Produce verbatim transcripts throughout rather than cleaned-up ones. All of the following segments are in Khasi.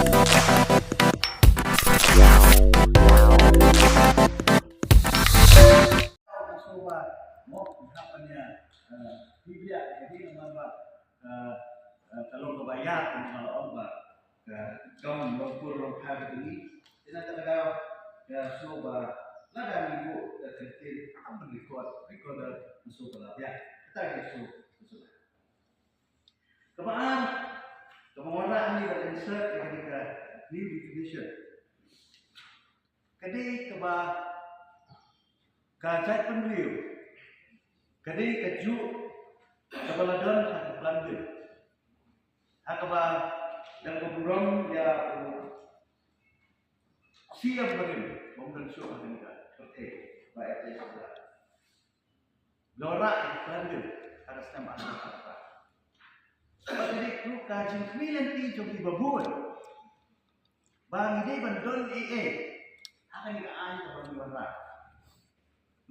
Ka long kaba ïar, ka long kaba ong ba ka kam long pur long kha ka jong ngi. Ina kata ka, ka sngewbha lada ngi buh ka kyntien, am ban record, recorder, ka sngewbha la biang. Kata ka sngewbha. Kaba ar, kaba wanrah ngi ban insert ïa kane ka new definition. Ka dei kaba ka jaitbynriew ka dei kajuh kaba la don ha ka plan bill. Ha kaba dang ka burom ïa u C M barim, bym don shuh ha kane ka pyrthei ba ïa ka la wanrah ïa ka plan bill ha ka snem arhajar arphew. Ba ka dei ruh ka jingkhmih lynti jong ki babun ba ngi dei ban don ei ei ha kane ka aiñ kaba ngi wanrah.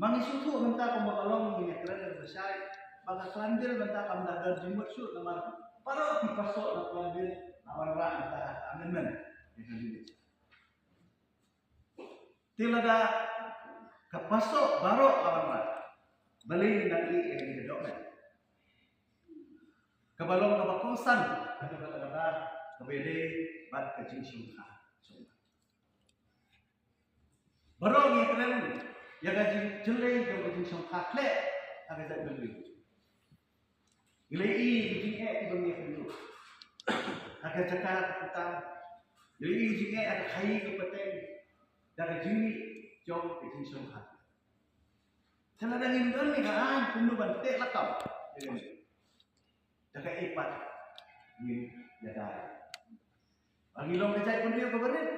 Ma ngi sngewthuh mynta kumba ka long, ngi ïakren da kaba shai ba ka plan bill mynta kam da don jingmut shuh namar baroh ki pass na plan bill la wanrah mynta ha ka amendment. Ïa ka bill. Te lada ka pass baroh ka wanrah, balei ngi nang ïeh ïa kane ka dohnud? Kaba long kaba kongsan, kaba long kaba, kaba ïadei bad ka jingshongkha. Baroh ngi kren ïa ka jingjyllei jong ka jingshongkha khleh ha ka jaitbynriew. Ngi la ïohi ki jingeh kiba ngi ïakynduh ha ka jaka ka kyrteng. Ngi la ïohi ki jingeh ha ka khaii ka pateng da ka jingmih jong ka jingshongkha. Te lada ngim don ne ka aiñ kumno ban teh lakam ïa kane? Da kaei pat ngin ïada? Ba ngi long ka jaitbynriew kaba rit?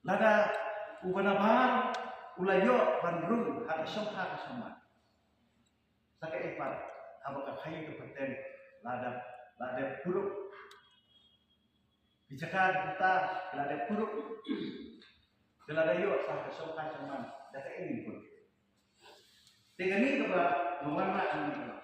Lada uba nabar u la ïoh ban rung ha ka shongkha ka shongman, sa kaei pat haba ka khaii ka pateng la dep, la dep kurup? Ki jaka ki kyrteng ki la dep kurup, ki la dep ïoh sa ka shongkha shongman, da kaei ngin pun? Te kane kaba nga wanrah hangne ka